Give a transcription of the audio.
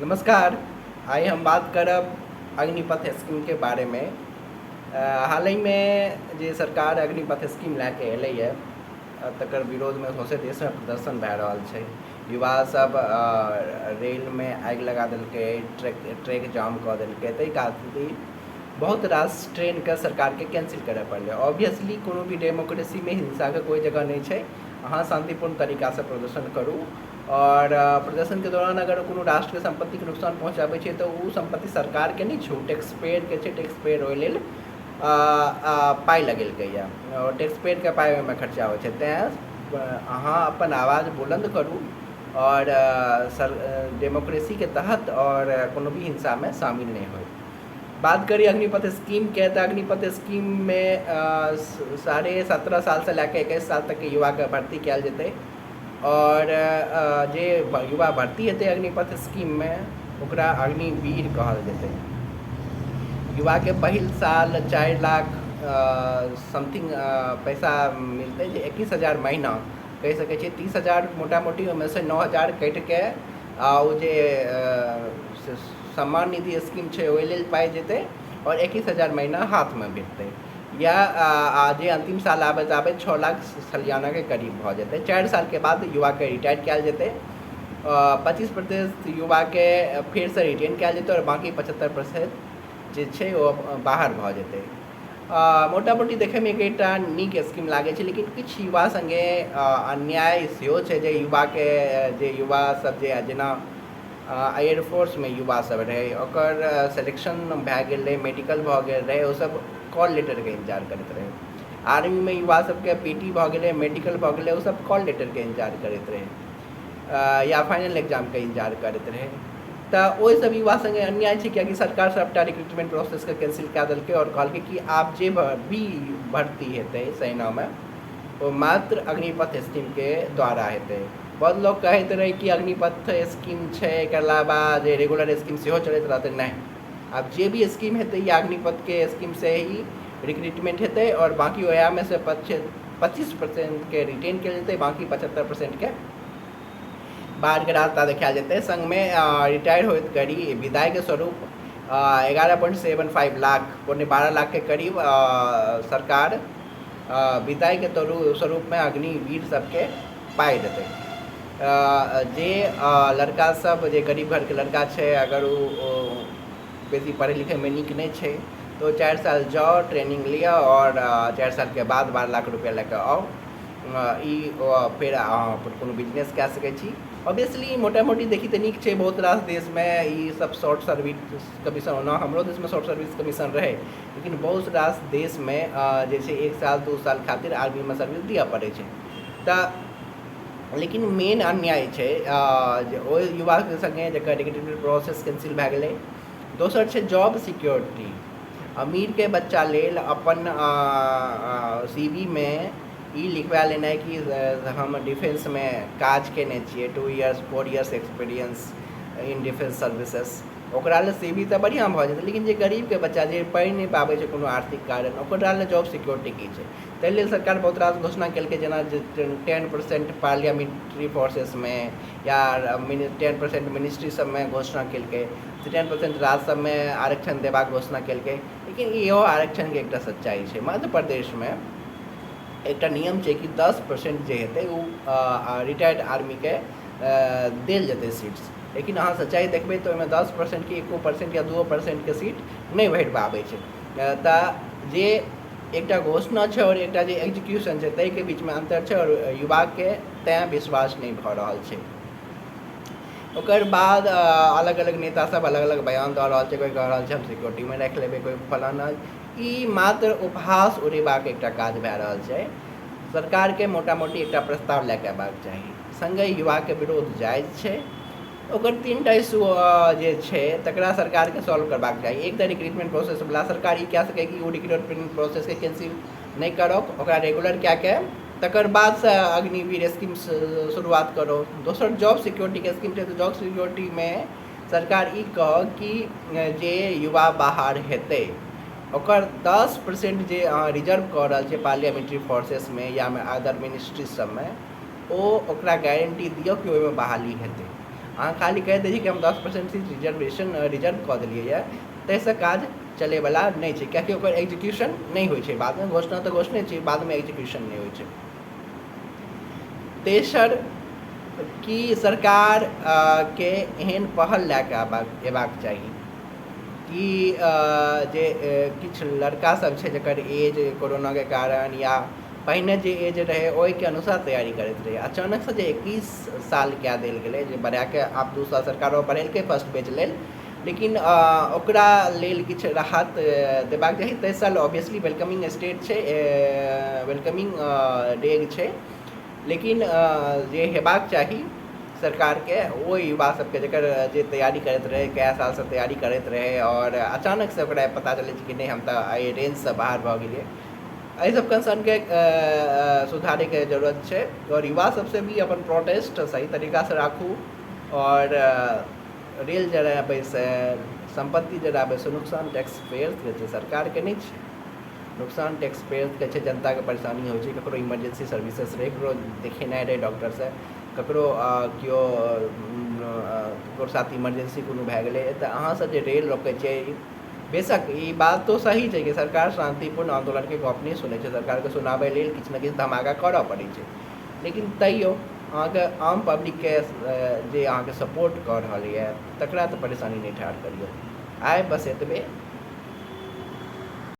नमस्कार। आइ हम बात करब अग्निपथ स्कीमके बारेमे। हालहिमे जे सरकार अग्निपथ स्कीम लए कऽ एलैए, तकर विरोधमे सौँसे देशमे प्रदर्शन भए रहल छै। युवासभ रेलमे आगि लगा देलकै, ट्रैक ट्रैक जाम कऽ देलकै। ताहि खातिर बहुत रास ट्रेनके सरकारके कैंसिल करय पड़लै। ऑब्वियसली कोनो भी डेमोक्रेसीमे हिंसाके कोइ जगह नहि छै। अहाँ शान्तिपूर्ण तरीकासँ प्रदर्शन करू आओर प्रदर्शनके दौरान अगर कोनो राष्ट्रके सम्पत्तिके नुकसान पहुँचाबै छै, तऽ ओ सम्पत्ति सरकारके नहि छै, ओ टैक्स पेयरके छै। टैक्स पेयर ओहि लेल पाइ लगेलकैए आओर टैक्स पेयरके पाइ ओहिमे खर्चा होइ छै। तेँ अहाँ अपन आवाज बुलन्द करू आओर सर डेमोक्रेसीके तहत आओर कोनो भी हिंसामे शामिल नहि होइ। बात करी अग्निपथ स्कीमके, तऽ अग्निपथ स्कीममे 17.5 सालसँ लए कऽ 21 साल तकके युवाके भर्ती कयल जेतै आओर जे युवा भर्ती हेतै अग्निपथ स्कीममे, ओकरा अग्निवीर कहल जेतै। युवाके पहिल साल 4 लाख समथिंग पैसा मिलतै, जे 21,000 महीना कहि सकै छियै, 30,000 मोटा मोटी। ओहिमे 9,000 कटिके आ ओ जे सम्मान निधि स्कीम छै, ओहि लेल पाइ जेतै आओर 21,000 महीना हाथमे भेटतै या जे अन्तिम साल आबैत आबैत 6 लाख सलियानाके करीब भऽ जेतै। 4 सालके बाद युवाके रिटायर कयल जेतै। 25% युवाके फेरसँ रिटेन कयल जेतै आओर बाँकी 75% जे छै, ओ बाहर भऽ जेतै। मोटा मोटी देखैमे एकटा नीक स्कीम लागै छै, लेकिन किछु युवा सङ्गे अन्याय सेहो छै जे युवाके जे युवा सब जे जेना एयरफोर्समे युवा सब रहै, ओकर सेलेक्शन भए गेल रहै, मेडिकल भऽ गेल रहै, ओसब कॉल लेटरके इन्तजार करैत रहै। आर्मीमे युवा सबके पीटी भऽ गेलै, मेडिकल भऽ गेलै, ओसब कॉल लेटरके इन्तजार करैत रहै या फाइनल एग्जामके इन्तजार करैत रहै। तऽ ओहि सब युवा सङ्गे अन्याय छै, कियाकि सरकार सबटा रिक्रूटमेंट प्रोसेसके कैंसिल कए देलकै आओर कहलकै कि आब जे भी भर्ती हेतै सेनामे, ओ मात्र अग्निपथ स्कीमके द्वारा हेतै। बहुत लोक कहैत रहै कि अग्निपथ स्कीम छै, एकर अलावा जे रेगुलर स्कीम सेहो चलैत रहतै। नहि, आब जे भी स्कीम हेतै, या अग्निपथके स्कीम से ही रिक्रूटमेंट हेतै आओर बाँकी ओएहमे से 25%के रिटेन कयल जेतै, बाँकी 75%के बाहरके रास्ता देखायल जेतै। सङ्गमे रिटायर होइत घड़ी विदाइके स्वरूप 11.75 लाख, 11.75 लाखके करीब सरकार विदाइके स्वरूपमे अग्निवीर सबके पाइ देतै। जे लड़का सब, जे गरीब घरके लड़का छै, अगर ओ बेसी पढ़ै लिखैमे नीक नहि छै, तऽ ओ 4 साल जाउ, ट्रेनिंग लिअ आओर 4 सालके बाद 12 लाख रुपैआ लए कऽ आउ। ई फेर अहाँ अपन कोनो बिजनेस कए सकै छी। ऑब्वियसली मोटा मोटी देखी तऽ नीक छै। बहुत रास देशमे ई सब शॉर्ट सर्विस कमीशन, ओना हमरो देशमे शॉर्ट सर्विस कमीशन रहै, लेकिन बहुत रास देशमे जे छै, एक साल 2 साल खातिर आर्मीमे सर्विस दिअ पड़ै छै। तऽ लेकिन मेन अन्याय छै जे ओहि युवाके सङ्गे जकर रिक्रूटमेंट प्रोसेस कैंसिल भए गेलै। दोसर छै जॉब सिक्योरिटी। अमीरके बच्चा लेल अपन सीवीमे ई लिखवा लेनाइ कि हम डिफेंसमे काज केने छियै, 2 years, 4 years experience in defence services, ओकरा लेल सीवी तऽ बढ़िआँ भऽ जेतै। लेकिन जे गरीबके बच्चा, जे पढ़ि नहि पाबै छै कोनो आर्थिक कारण, ओकरा लेल जॉब सिक्योरिटी की छै? ताहि लेल सरकार बहुत रास घोषणा केलकै, जेना 10% पार्लियामेंट्री फोर्सेसमे या 10% मिनिस्ट्री सबमे घोषणा केलकै, 10% राज्य सबमे आरक्षण देबाक घोषणा केलकै। लेकिन इहो आरक्षणके एकटा सच्चाइ छै। मध्य प्रदेशमे एकटा नियम छै कि 10% जे हेतै, ओ रिटायर्ड आर्मीके देल जेतै सीट्स। लेकिन अहाँ सच्चाइ देखबै तऽ ओहिमे 10%के 1% या 2%के सीट नहि भेट पाबै छै। तऽ जे एकटा घोषणा छै आओर एकटा जे एक्जीक्यूशन छै, ताहिके बीचमे अन्तर छै आओर युवाके तैँ विश्वास नहि भऽ रहल छै। ओकर बाद अलग अलग नेता सब अलग अलग बयान दऽ रहल छै। कोइ कहि रहल छै हम सिक्योरिटीमे राखि लेबै, कोइ फलाना। ई मात्र उपहास उड़ेबाक एकटा काज भए रहल छै। सरकारके मोटा मोटी एकटा प्रस्ताव लए कऽ अयबाक चाही। सङ्गहि युवाके विरोध जायज छै। ओकर तीन टा इशू जे छै, तकरा सरकारके सॉल्व करबाक चाही। एक तऽ रिक्रूटमेंट प्रोसेसवला। सरकार ई कए सकै कि ओ रिक्रूटमेंट प्रोसेसके कैंसिल नहि करो, ओकरा रेगुलर कए के तकर बादसँ अग्निवीर स्कीम शुरुआत करो। दोसर जॉब सिक्योरिटीके स्कीम छै, तऽ जॉब सिक्योरिटीमे सरकार ई कह कि जे युवा बाहर हेतै, ओकर 10% जे अहाँ रिजर्व कऽ रहल छियै पार्लियामेंट्री फोर्सेसमे या अदर मिनिस्ट्री सबमे, ओ ओकरा गारंटी दियौ कि ओहिमे बहाली हेतै। अहाँ खाली कहि दै छी कि हम 10% सीट रिजर्वेशन रिजर्व कऽ देलियै यऽ, ताहिसँ काज चलैवला नहि छै, किएकि ओकर एक्जीक्यूशन नहि होइ छै। बादमे घोषणा तऽ घोषणे छै, बादमे एक्जीक्यूशन नहि होइ छै। तेसर कि सरकार के एहन पहल लए कऽ अयबाक चाही कि जे किछु लड़का सब छै जकर एज कोरोनाके कारण या पहिने जे एज रहै ओहिके अनुसार तैयारी करैत रहै, अचानकसँ जे 21 साल कए देल गेलै, जे बढ़ाके आब 2 साल सरकारो बढ़ेलकै फर्स्ट बैच लेल, लेकिन ओकरा लेल किछु राहत देबाक चाही। 23 साल ऑब्वियसली वेलकमिंग स्टेट छै, वेलकमिंग डेग छै, लेकिन जे हेबाक चाही सरकारके ओ युवा सबके जकर जे तैयारी करैत रहै, कए सालसँ तैयारी करैत रहै आओर अचानकसँ ओकरा पता चलै छै कि नहि, हम तऽ एहि रेंजसँ बाहर भऽ गेलियै। एहि सब कंसर्नके सुधारैके जरूरत छै आओर युवा सबसँ भी अपन प्रोटेस्ट सही तरीकासँ राखू। आओर रेल जराबैसँ, सम्पत्ति जराबैसँ नुकसान टैक्स पेयर्सके छै, सरकारके नहि छै। नुकसान टैक्स पेयर्सके छै, जनताके परेशानी होइ छै। ककरो इमरजेंसी सर्विसेज रहै, ककरो देखेनाइ रहै डॉक्टरसँ, ककरो केओ ककरो साथ इमरजेंसी कोनो भए गेलै, तऽ अहाँसभ जे रेल रोकै छियै, बेशक ई बात तो सही छै कि सरकार शान्तिपूर्ण आन्दोलनके गप नहि सुनै छै, सरकारके सुनाबै लेल किछु ने किछु धमाका करऽ पड़ै छै, लेकिन तैयो अहाँके आम पब्लिकके जे अहाँके सपोर्ट कऽ रहल यऽ तकरा तऽ परेशानी नहि ठाढ़ करियौ। आइ बस एतबे।